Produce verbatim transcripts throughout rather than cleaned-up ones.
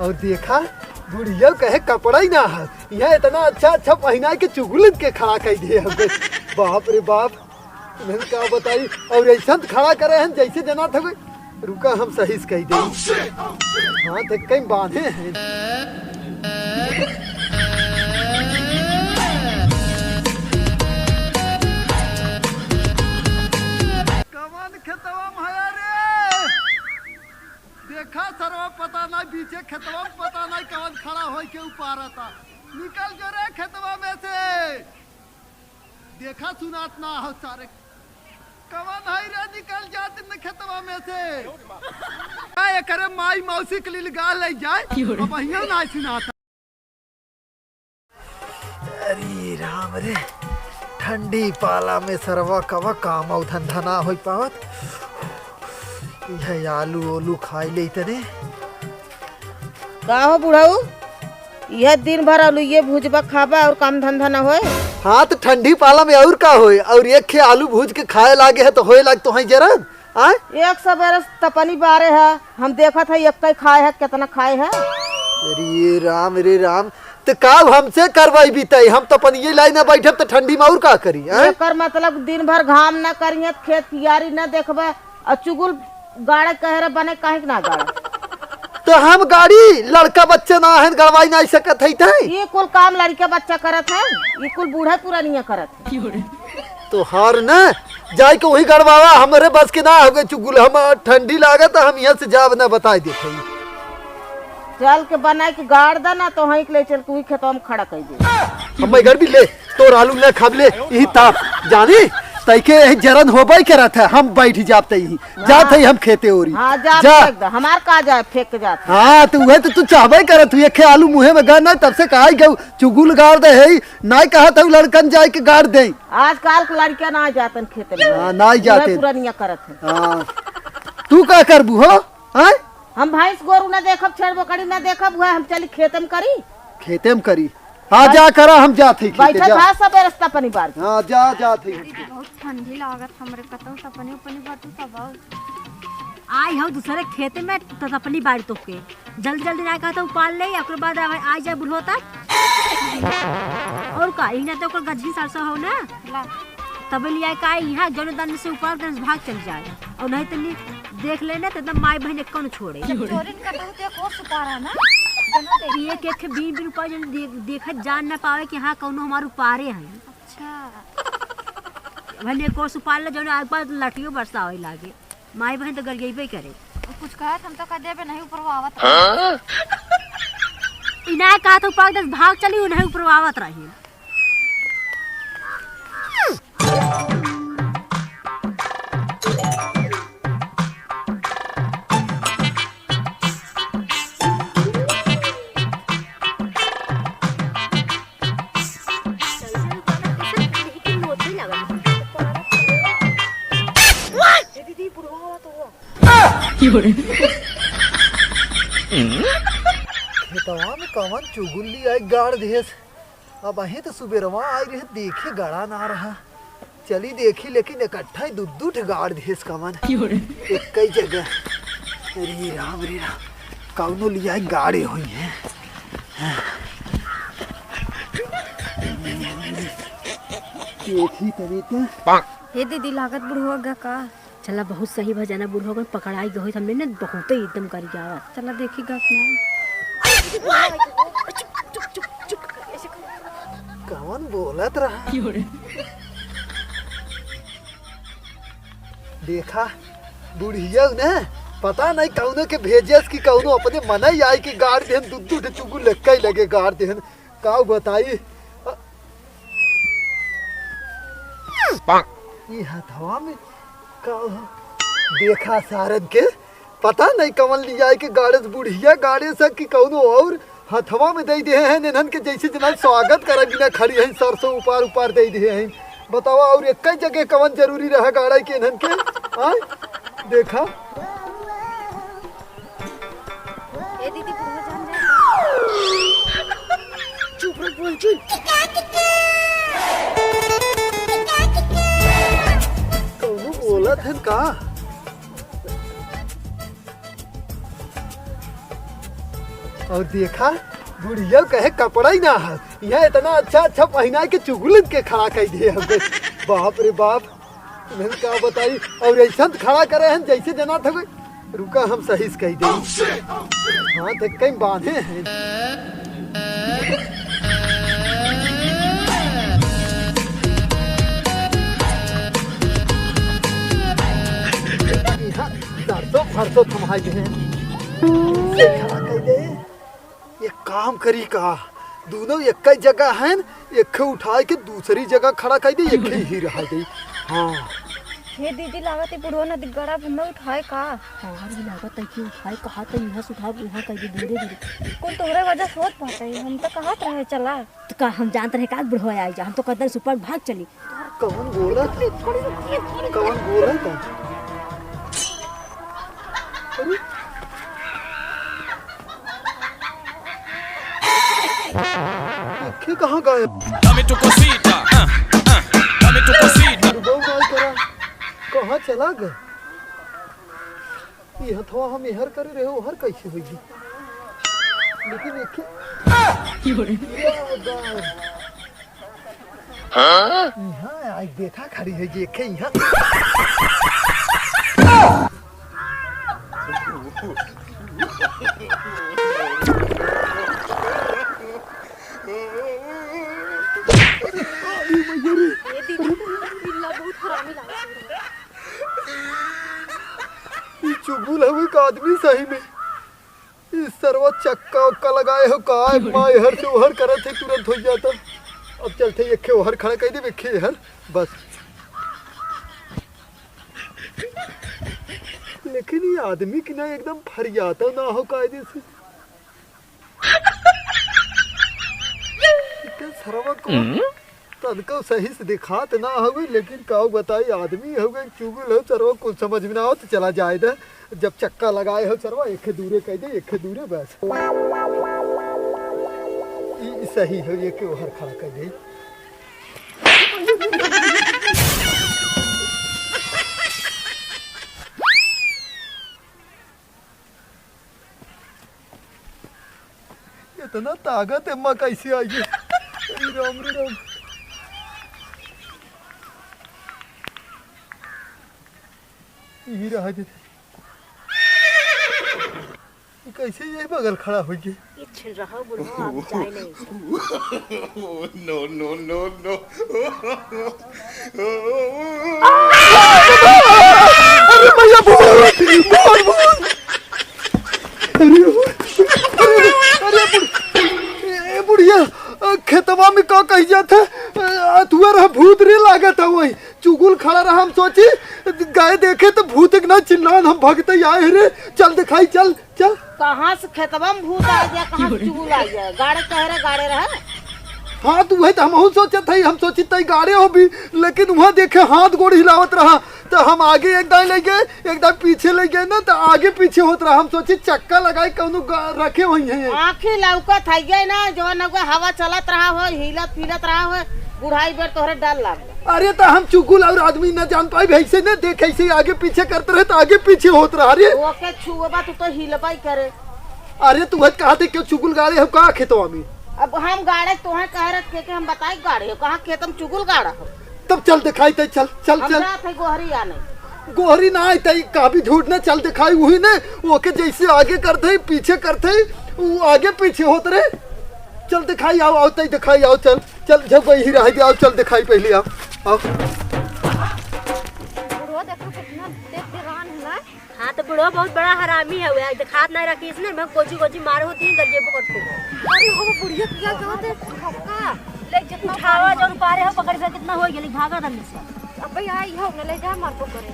और देखा, बुढ़िया कहे कपड़ा ही ना है, यहाँ इतना अच्छा अच्छा पहिनाइ के चुगुलन के खड़ा कइ दे हमके। बाप रे बाप, इन्हन का बताई। और ऐसन खड़ा करे हैं जैसे जना था कोई। रुका, हम सही से कहि दे। हाँ, तो कहीं बांधे हैं। कवन खेतवा में है रे? देखा सरवा, पता नहीं बीचे खेतवा में पता नहीं कवन खड़ा होई के उपारता। निकल जो रे खेतवा में से। देखा सुनात ना हो सारे। कवन है रे, निकल जात न खेतवा में से। का एकरे माई मौसी के लिए गा ले जाए। अब हियो ना सुनाता। अरे राम रे, ठंडी पाला में सरवा कवा काम अउ धंधा ना होइ पावत। यह आलू ओलू खाइ ले तने। का हो बुढ़ऊ, यह दिन भर आलू ये भुजबा खाबा और काम धंधा ना होए? हाँ, तो ठंडी पाला में और का होए, और एक खे आलू भूज के खाए लागे है तो होए लाग तो है जरन। आय? एक सबेरे से तपनी बारे है, हम देखत है, एक्कै खाए है, केतना खाए है। अरे राम रे राम, त का हमसे करवाई बीतई? हम तपनिये लाई ना बैठब त ठंडी में और का करी, आय? एकर मतलब दिन भर घाम ना करिहे, खेत कियारी ना देखबे, और चुगुल गाड़े कहे रे बने, काहे के ना गाड़े? त हम गाड़ी, लड़का बच्चा ना है, गड़वाई ना सकत है तै? ये कुल काम लड़का बच्चा करत है, ये कुल बूढ़ा पुरानिया करत है। तोहार न जाए के वही गड़वावा, हमरे बस के ना होगे चुगुल, हम ठंडी लागत, हम यहाँ से जाब ना, बताई देत हई। चल के बनाए के गाड़ दा ना, तो वहीं के ले चल के वही खेतवा में खड़ा कर दे। हम मैं घर भी ले, तोर आलू ले खाब ले, यही ताप जानी, तैके यही जरन होबे करत है, हम बैठ जाब तै ही। जात है हम खेते ओरी। हाँ, जा जा। फेंक दे। हमार का जाए, फेंक के जात है। हाँ, तो वह तो तू चाहबे करत हुई, एक आलू मुँहे में गए ना, तब से कहा गऊ, चुगुल गाड़ दे है, नाई कहत हूँ लड़कन जाए के गाड़ दे। आजकल के लड़कियां ना जातन खेते में। हाँ, नाई जाते। पुरनिया करत है। हाँ। तू का करबू हो? हाँ? हम भैंस गोरू ना देखब, छेड़ बोकड़ी ना देखब, हुआ हम चली खेते में करी। खेते में करी। हाँ, जा करा, हम जात है खेते, बैठत जा। है सब रास्ता पनी बार। हाँ, जा, जात है। दीदी, बहुत ठंडी लागत हमरे, कतौ तपनी उपनी बा, तू सब आओ। आई हो दूसरे खेते में, तो तपनी बारी तोके। जल्दी जल्दी ना कहता उपाड़ ले, ओकर बाद आ, आ जाए बुढ़वा तक। और का, इन्हें तो ओकर गजनी सरसों हो ना। ला। तबे लिया का, यहाँ जौन दन से उपाड़ दन भाग चल जाए। और नहीं तो नहीं, देख लेना, तो एकदम माई बहन एक कौन छोड़े। जब चोरिन का बहुत एक और सुपारा ना, जना देख। एक एक बीन बीन उपाड़ जन दे-, देखत जान ना पावे कि हाँ, कौनो हमार उपारे हैं। अच्छा। भले एक और सुपार ले, जौन आग पास लठियो बरसावे लागे। माई बहन तो गरियाइबे करे। कुछ कहत हम तो कह देबे नहीं, ऊपर वो आवत रहे। इनाय कहा तो पाक दस भाग चली, उन्हें ऊपर वो आवत रही। ए दीदी, बुढ़वा वाला तो हुआ। खेतवा में कवन चुगुल्ली आई गाड़ देस। अब अहीं तो सुबेरवा आई रहे, देखे गड़ा ना रहा। चली देखी, लेकिन इकट्ठा ही दू दू ठे गाड़ देस कवन। एक कई जगह। अरे राम, रे राम, कौनो लिया गाड़े हुई है। देखी तनी तो। हे दीदी, लागत बुढ़वा गा का? चला, बहुत सही भा जाना, बुढ़वा अगर पकड़ाई गए होई, हमने ने बहुते एकदम करियावा। चला देखी गा कि नहीं। चुप, चुप, चुप, चुप, चुप, ऐसे कर। कौन बोलत रहा? क्यों रे? देखा, बुढ़िया ने पता नहीं कौनो के भेजस कि कौनो अपने मनई आई के गाड़ देहन, दू दू ठे चुगुल लक्का ही लगे गाड़ देहन। का बताई? अ, ई हथवा में का हो? देखा सारन के, पता नहीं कवन लियाई के गाड़े से बुढ़िया गाड़े से कि कौनो और हथवा में दे दे हैं इन्हन के, जैसे जना स्वागत करे बिना खड़ी हैं, सरसों उपार उपार दे दे हैं। बतावा, और एक जगह कवन जरूरी रहा गाड़े के इन्हन के? आय? देखा। ए दीदी, बुढ़वा जान जाए। चुप रह, बोल चुप। कौनो बोलत हन का? और देखा, बुढ़िया कहे कपड़ा ही ना है, यहाँ इतना अच्छा अच्छा पहिनाइ के चुगुलन के खड़ा कइ दे हमके। बाप रे बाप, तुमन का बताई। और ऐसन खड़ा करे हैं जैसे जना था कोई। रुका, हम सही से कहि दे। हाँ, तो कहीं बांधे हैं। यहाँ सरसों फरसों थमाए हैं। ये खड़ा कइ दे। एक काम करी का, दोनों एक ही जगह हैं, एक उठाए के दूसरी जगह खड़ा कइ दे, एक ही रह गई। हाँ। हे दीदी, लागत है बुढ़वा नदी गड़ा हमें उठाए का? हाँ, ये लागत है कि उठाए, कहा तो यहाँ से उठाओ, वहाँ कइ दे, धीरे धीरे। कुल तोहरे वजह से होत बाटे, हम तो कहत रहे चला। तो का हम जानत रहे का बुढ़वा आई जा, हम तो कदर से ऊपर भाग चली। कौन बोला था? कौन बोला था? अरे? आँखें कहाँ गायब? Dame tu cosita, ah, ah, dame tu cosita. बुढ़वा का करा? कहाँ चला गए? ये हथवा हम एहर करे रहे, ओहर कैसे होई? लेकिन एक, हाँ? यहाँ आई देखा खड़ी है, देखे यहाँ। ये दीदी, पिल्ला बहुत हरामी लागत है। ई चुगुल हवे का आदमी सही में? ई सरवा चक्का उक्का लगाए हो का? माँ एहर से ओहर करत है, तुरंत होइ जाता। अब चलते एखे ओहर खड़ा कइ देबे, एखे एहर, बस। लेकिन ई आदमी की ना एकदम फरियाता ना हो कायदे से। इतने सरवा को हम्म? तनको सही से दिखात ना हवे, लेकिन काऊ बताई, आदमी हवे, चुगुल हो, सरवा कुछ समझ में ना आवत, चला जाए दे। जब चक्का लगाए हो सरवा, एखे दूरे कइ दे, एखे दूरे बस। ई, ई सही हो, एके ओहर खड़ा कइ दे। इतना ताकत एमा कैसे आई है? अरे राम रे राम। यही रहा जे। ये कैसे यही बगल खड़ा होइ गए? ये छिन रहा बुढ़वा, आप जाए नहीं। No, no, no, no। अरे भैया, भूत, भूत, भूत। अरे, अरे, अरे, बुढ़-, ए, बुढ़िया, अ, खेतवा में का कही जात है? अ, अथुआ रहा, भूत रे लागत है वही। चुगुल खड़ा रहा, हम सोची, गाय देखे तो भूत एक ना चिल्लान, हम भगते आए रे। चल दिखाई, चल। चल। कहाँ से खेतवा में भूत आ गया, कहाँ से चुगुल आ गया? गाड़े कह रहे, गाड़े रहे। हाँ, तो वही तो हमहू सोचत हई, हम सोची तई गाड़े होबी, लेकिन वहाँ देखे हाथ गोड़ हिलावत रहा, तो हम आगे एक दाई ले गए, एक दाई पीछे ले गए ना, तो आगे पीछे होत रहा। हम सोची चक्का लगाई कौनो गा-, रखे हुई हैं। आँखी लौकत है ये ना, जवन ओकर हवा चलत रहा हो, हिलत हिलत रहा हो, बुढ़ाई बेर तोहरे डर लाग। अरे तो हम चुगुल और आदमी न जान पाई, ऐसे न देख, ऐसे ही आगे पीछे करत रहे तो आगे पीछे होत रहा रे। ओके छुअबा तू तो हिलबा ही करे। अरे तू हज कहा थे क्यों चुगुल गाड़े हो का खेतवा में? अब हम गाड़े तोहे कह रहे थे कि हम बताए गाड़े हो, कहाँ खेत में चुगुल गाड़ा हो? तब चल दिखाई तई, चल, चल, हम चल। जात है गोहरी आने। गोहरी ना आई तई, कभी झूठ ना, चल दिखाई वही ने, ओके जैसे आगे करते ही, पीछे करते ही, वो आगे पीछे होत रहे। चल दिखाई आओ, आओ तई दिखाई आओ, चल। चल, जब वही रह गया, चल दिखाई पहले, आओ, आओ। बुढ़वा देखो कितना तेज जवान है ना। हाँ, तो बुढ़वा बहुत बड़ा हरामी है, वो दिखात नहीं रखी इसने, मैं गोजी गोजी मारे होती है, गलिए पकड़ के। अरे हो बुढ़िया, क्या कहते हैं? का? ले जितना उठावा, जो उपारे हो, पकड़ के कितना हो गया, भागा दम से। अब भाई आई हो, न ले जा, मार को करे।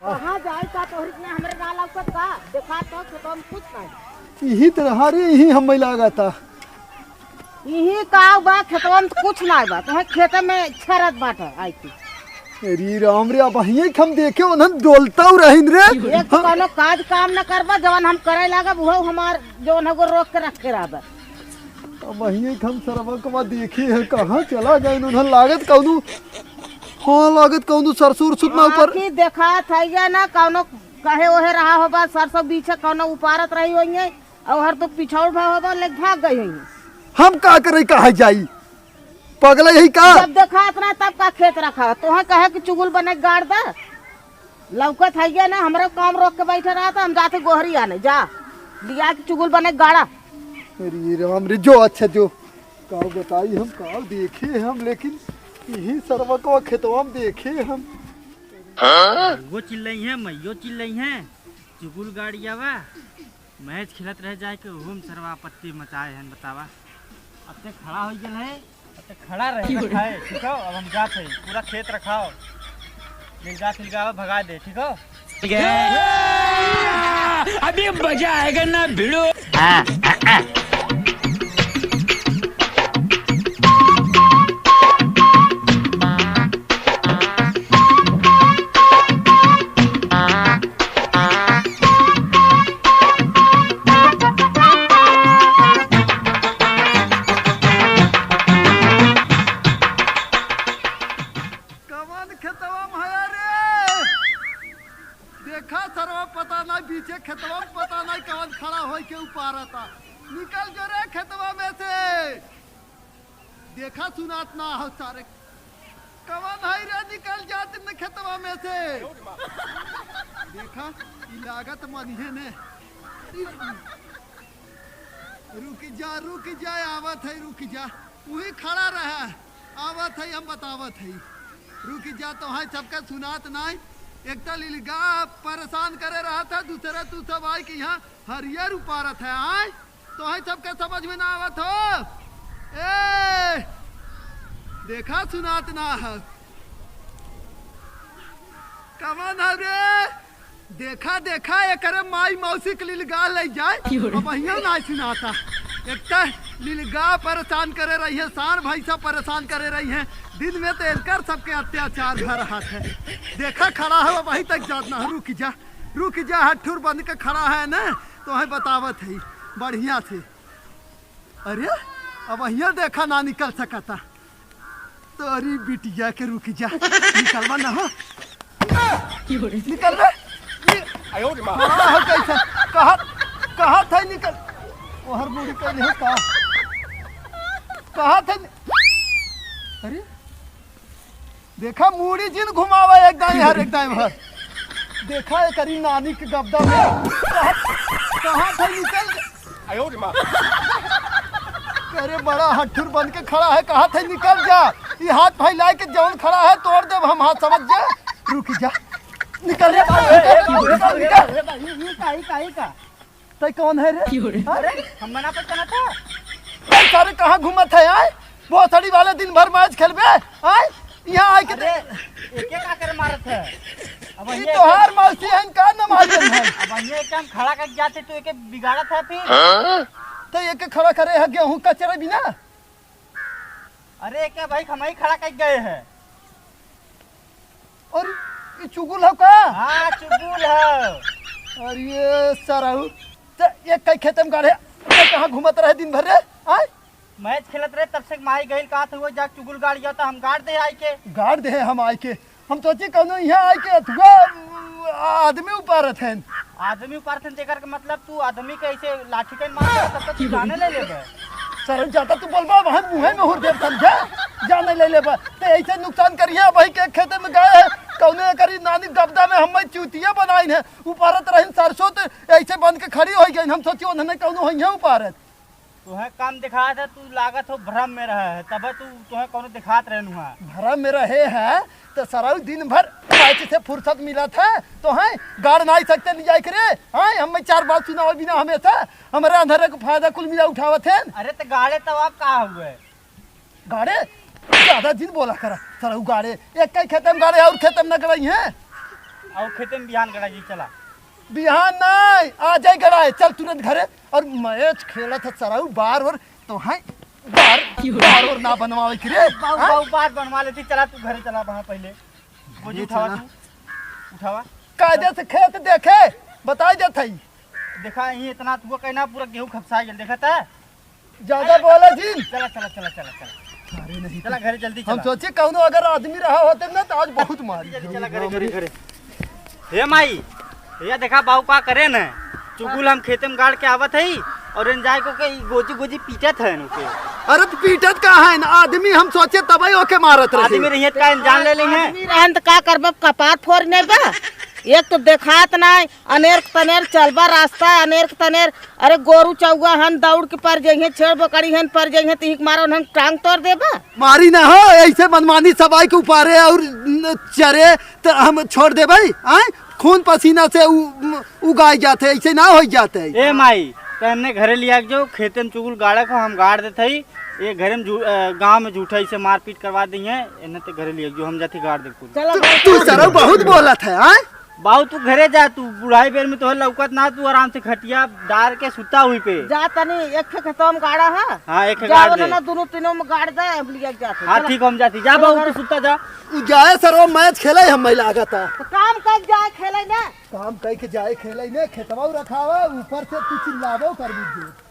कहाँ जाए का तोहरी इतना हमरे ना लौकत का? दिखात हो, खेतवा में कुछ नहीं। यही तो रहा रे, यही हमें लागा था। इही का बा, खेतवा में तो कुछ ना बा, तोहे खेते में छरत बाटे आई थी। अरे राम रे, अब हिये हम देखे उन्हन डोलता रहन रे। एक तो हाँ। कौनो काज काम न करबा, जवन हम करे लागब, उहो हमार जवन हगो रोक के रखे रहबा। अब हिये हम सरवा कमा देखे हैं, कहाँ चला गए उन्हन, लागत कौनो, हाँ, लागत कौनो सरसों उरसों ना ऊपर। आँखी देखात है या ना, कौनो कहे ओहे रहा होबा, सरसों बीछे कौनो उपारत रही होइहैं, और हर तो पिछौड़ भा होबा, लेके भाग गई होइहैं। हम का करे, कहाँ जाई? पगला यही का? जब देखा इतना, तब का खेत रखा? तोहे कहे कि चुगुल बने के गाड़ दे। लौकत है ये ना, हमरे काम रोक के बैठे रहा था, हम जाते गोहरी आने, जा, लिया के चुगुल बने के गाड़ा। अरे राम रे, जो अच्छा जो, का बताई हम, का देखे हम, लेकिन यही सरवा को खेतवा में देखे हम। वो चिल्लइहैं, मइयो चिल्लइहैं, चुगुल गाड़ियावा। मैच खेलत रह जाए के, ओहू में सरवा आपत्ति मचाए हन, बतावा। अब ते खड़ा होइ गेल है, अब ते खड़ा रहे, ठीक हो? अब हम जात है, पूरा खेत रखाओ, मिलगा फिलगावा भगा दे, ठीक हो? अभी मजा आएगा ना भिड़ो। कवन खेतवा में है रे? देखा सरवा, पता नहीं, बीचे खेतवा में पता नहीं कवन खड़ा होई के उपारता। निकल जो रे खेतवा में से। देखा सुनात ना हो सारे। कवन है रे, निकल जात न खेतवा में से। देखा, ई लागत मनिहे ने। रुक जा, रुक जा, आवत है, रुक जा। वही खड़ा रहा, आवत है, हम बतावत है। रुक जा, तोहइ सबके सुनात नाई। एक तो लिलगा परेशान करे रहत है, दूसरे तू सब आइ के यहाँ हरियर उपारत है, आय? तोहइ सबके समझ में ना आवत हो। ए, देखा सुनात ना है। कवन है रे? देखा, देखा, एकरे माई मौसी के लिलगा लइ जाए। क्यों रे? अब हियाँ ना सुनाता। एक त लिलगा परेशान करे रही है, साँढ़ भइँसा परेशान करे रही है। दिन में तो एनकर सबके अत्याचार भर रहत है। देखा, खड़ा है, अब वहीं तक जात ना, रुक जा, रुक जा, हट्ठुर बन के खड़ा है ना, तोहइ बतावत है बढ़िया से। अरे, अब हियाँ देखा ना निकल सकता। तोरी बिटिया के, रुक जा, निकलवा ना हो। निकल बे। नि-, आयो रे माँ। बड़ा हो कैसे? कहा, कहा था निकल? ओहर मुड़ी कर ले का? कहा था नि-, अरे, देखा, मुड़ी जिन घुमावा, एक दाईं हर, एक दाईं हर। देखा, एकरी नानी के गबदा में। कहा, कहा था निकल? आयो रे माँ। अरे, बड़ा हट्ठुर बन के खड़ा है, कहा था निकल जा। ये हाथ फैलाए के जौन खड़ा है, तोड़ देब हम हाथ, समझ जा। रुक जा, निकल जा, निकल, निकल, निकल। अरे भाई, ये का, ये का, ये का? तै कौन है रे? क्यों रे? हाँ? अरे, हम मना तो करना था। ए, सारे कहाँ घूमत है, आय? भोसड़ी वाले दिन भर मैच खेलबे, आय? यहाँ आय के अरे, एके का करे मारत है? अब ई ये तोहार मौसी है, का न मालूम है? अब ये एकदम खड़ा कर जाते तो एके बिगाड़त है फिर। तो एके खड़ा करे है गेहूँ कचरे बिना? अरे, एके भाई हमही खड़ा कर गए हैं। और ई चुगुल हो का? हाँ, चुगुल है। अरे सरऊ, ते एक कई खेते में गाड़े, ते कहाँ घूमत रहे दिन भर रे? आय? मैच खेलत रहे, तब से माई गइल, कहा था वो जा चुगुल गाड़ गया था, हम गाड़ दे आइके। गाड़ दे हम आइके। हम सोची कौनो यहाँ आइके अथुआ आदमी उपारत हैं। आदमी उपारत हैं, तेकर के मतलब तू आदमी के ऐसे लाठी के मार के तब तक तू जाने ले लेबे। सरऊ, ज्यादा तू बोलबा, हम मुँहे में हुर देब, समझे? जाने ले लेबा। ते ऐसे नुकसान करिहे, वही के खेते में गए हैं, कौनो एकरी नानी गबदा में हमें चूतिया बनाइन है। उपारत रहिन सरसों, ते ऐसे बन के खड़ी होइ गइन। हम सोची उन्होंने कौनो होइहे उपारत। तोहे काम दिखात है, तू लागत हो भ्रम में रहा है, तब तू, तोहे कौनो दिखात रहे नुहा। भ्रम में रहे है, तो सरऊ दिन भर मैच से फुर्सत मिलत है, तोहे गाड़ नाई सकते ले जाए के रे। हाँ, हमें चार बात सुनावे बिना हमेशा, हमरे अंधरे को फायदा कुल मिला उठावत हैं। अरे तो गाड़े तब आप का हुए? गाड़े? ज्यादा जिन बोला करा, सरऊ गाड़े, एक कई खेते में गाड़े और खेते में न गड़ाई हैं। और खेते में बिहान गड़ा जी, चला। बिहान नाई, आ जाए गड़ाए, चल तुरंत घरे। और मैच खेलत है सरऊ, बार और तो है, बार, बार और ना बनवावे की रे। बाऊ, हाँ? बाऊ, बार बनवा लेती, चला तू घरे चला वहाँ पहले। बोझ अरे उठावा चला। तू, उठावा। कायदे से खेत देखे, बताई देत हई। देखा, यहीं इतना तू कहना, पूरा गेहूँ खपसा गेल, देखा था? ज्यादा बोला जिन। चला, चला, चला, चला, चला। अरे नहीं चला, तो घरे जल्दी हम चला। सोचे कौनो अगर आदमी रहा होते ना, तो आज बहुत मारी। जल्दी चला, घरे, घरे, घरे। हे माई, भैया देखा बाऊ का करे न, चुगुल हम खेते में गाड़ के आवत हई और इन जाए को के ई गोजी गोजी पीटत है इनके। अरे तो पीटत का है न, आदमी हम सोचे तबई ओके मारत रहे। आदमी रहिए त का इन जान ले लेंगे। आदमी रहन त का करबे, कपार फोड़ नेबे। एक तो देखात ना, अनेर तनेर चलबा रास्ता, अनेर तनेर, अरे गोरू चौगा हन, दौड़ के पर जइहे, छेड़ बकरी हन पर जइहे, त इहिक मारो उन्हन टांग तोड़ देबा। मारी ना हो, ऐसे मनमानी सबाई के उपारे और न चरे त हम छोड़ देबे, आय? खून पसीना से उ, उगाई जाते, ऐसे ना हो जाते। ए माई, त इन्हें घरे लिया के जो, खेते में चुगुल गाड़क हो, हम गाड़ देत हई। ये घरे में झू-, अ, गाँव में झूठा इसे मारपीट करवा दी है, इन्हें ते घरे लिया के जो, हम जाती गाड़ दे कुल। चलो, तू, तू सरऊ बहुत बोलत है, आय? बाऊ तू घरे जा, तू बुढ़ाई बेर में तोहे लौकत ना, तू आराम से खटिया डार के सुता हुई पे। जा तनी एक ठे खेतवा में गाड़ा है। हाँ, एक ठे जा गाड़ दे। ना, दोनों तीनों में गाड़ दे, हम लिया के जाते। हाँ, चलो। ठीक, हम जाती। जा चलो, बाऊ, घर तू सुता जा। उ जाए सरवा मैच खेले हम लागत है। तो काम कर जाए खेले ना। काम कई के जाए खेले ने, खेतवा रखावा, ऊपर से तू चिल्लावो कर दीजिए।